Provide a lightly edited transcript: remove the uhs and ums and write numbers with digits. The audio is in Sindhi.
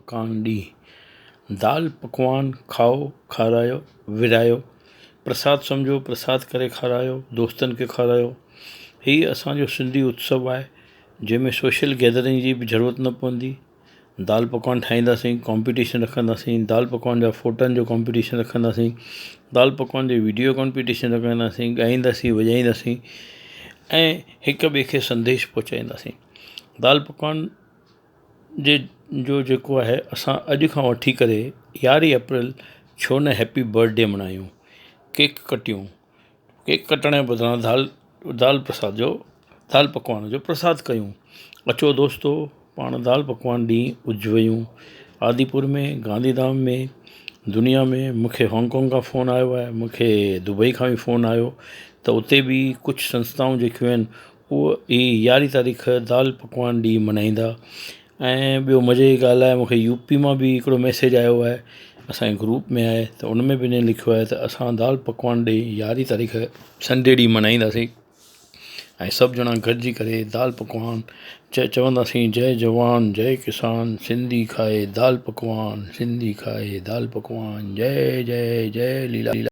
پڪوان ڏينهن. دال پڪوان کائو کارايو ورهايو پرساد سمجهو پرساد ڪري کارايو دوستن کي کارايو هي اسان جو سنڌي اتسو آهي جنهن ۾ سوشل گيدرنگ جي به ضرورت نه پوندي دال پڪوان ٺاهينداسين ڪمپيٽيشن رکنداسين دال پڪوان جا فوٽن جو ڪمپيٽيشن رکنداسين دال پڪوان جي وڊيو ڪمپيٽيشن رکنداسين ڳائينداسين وڄائينداسين ۽ هڪ ٻئي کي سنديش پهچائينداسين دال پڪوان جي جو جيڪو آهي اسان اڄ کان وٺي ڪري 11 اپريل ڇو نه هيپي برٿ ڊي ملهايون ڪيڪ ڪٽيون ڪيڪ ڪٽڻ جي بدران دال دال پرساد جو دال پڪوان جو پرساد ڪيون اچو دوستو پاڻ دال پڪوان ڏينهن اجويون آديپور ۾ گانڌيڌام ۾ دنيا ۾ مون کي هانگ ڪانگ کان فون آيو آهي مون کي دبئي کان به فون آيو ته اتي به ڪجهه سنسٿائون جيڪيون آهن اهي ئي 11 تاريخ دال پڪوان ڏينهن ملهائيندا ۽ ٻيو مزي جي ڳالهه آهي مون کي يو پي مان به هڪڙو ميسيج آيو آهي اسان جي گروپ ۾ آهي ته ان ۾ به انهن لکيو آهي ته اسان دال پڪوان ڏينهن 11 تاريخ سنڊي ڏينهن ملهائينداسين ۽ سڀ ڄڻا گڏجي ڪري دال پڪوان چونداسين جئي جوان جئي ڪسان سنڌي کائي دال پڪوان سنڌي کائي دال پڪوان جئي جئي جئي ليلا.